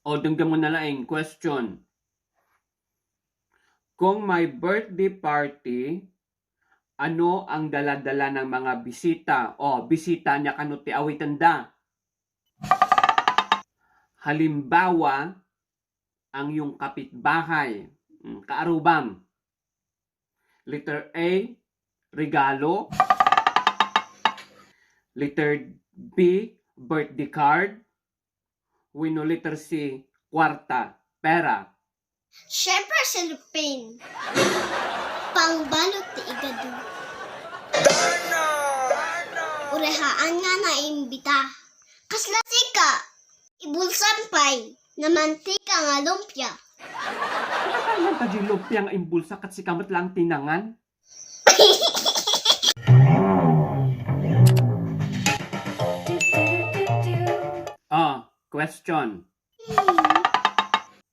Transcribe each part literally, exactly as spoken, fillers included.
O, dengdem na laeng, question. Kung may birthday party, ano ang dala-dala ng mga bisita? O, bisita niya kano ti awitenda? Halimbawa, ang iyong kapitbahay. Mm, kaarubam. Letter A, regalo. Letter B, birthday card. Wenno letter C, kwarta, pera. Siyempre, cellophane. Pangbalot ti igado. Urehaan nga naimbita. Kasla sika, ibulsam pay, namantika nga lumpia. Nakailan ta di lumpia nga imbulsa ket sika met lang tinangan? Ah, question.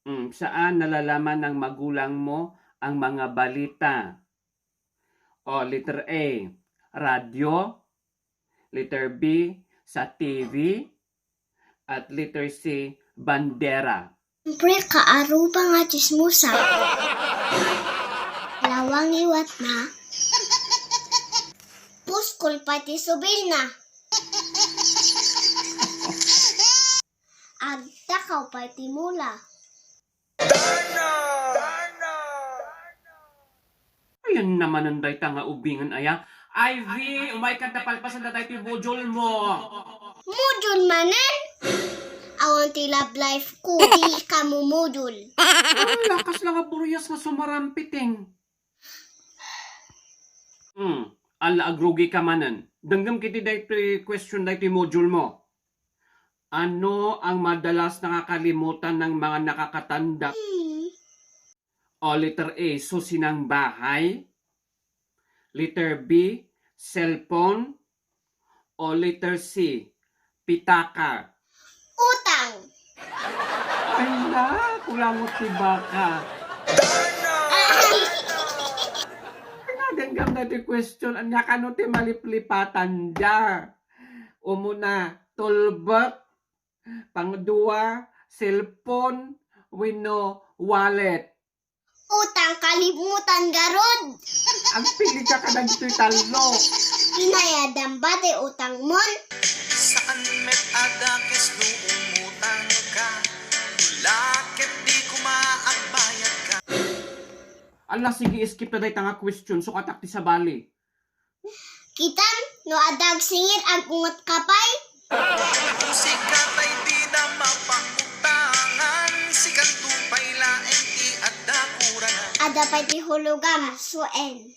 Mm, saan nalalaman ng magulang mo ang mga balita? O, letter A, radyo. Letter B, sa T V. At letter C, bandera. Siyempre, kaaruba nga tsismosa. Lawang iwat na. Puskol pay ti subilna. Agtakaw pay ti mula. Ayan namanen dayta nga ubingen aya. Ivy, umayka ta palpasen daytoy module mo. Module manen? Awan ti love life ko. Di ka mo module. Ala, kasla nga buriyas nga sumarampiting. Hmm, ala, agrugi ka manen. Denggem kiti daytoy question daytoy module mo. Ano ang madalas nakakalimutan ng mga nakakatanda? Hmm. O, letter A, susi ng bahay. Letter B, cellphone. O, letter C, pitaka. Utang. Ay na, kulangot ti baka. Ay na, denggem daytoy question, ania kano ti maliplipatan da? Umuna, tulbek. Pangdua, cellphone wenno wallet. Utang kalimutan garud. Agpili ka kadagitoy tallo. Inayadam ba ti utangmon? Saan met a dakes no umutang ka? Wala ket di ko maagbayad ka. Ala, sige, skip ta dayta nga question. Sukatak ti sabali. Kitam, no adda agsingir, ag-unget ka pay? Sika tay dida mapautangan, sikanto pay laeng ti adda kurana. Adda pay ti hulogam, suen.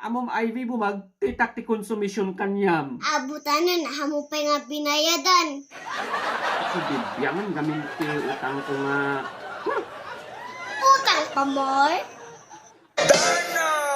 Ammom, Ivy, bumagtitak ti konsumision kaniam. Abutanen, ammo pay nga binayadan. Kasi bibiangan gamin ti utang ko nga. Hmm. Utang pa more?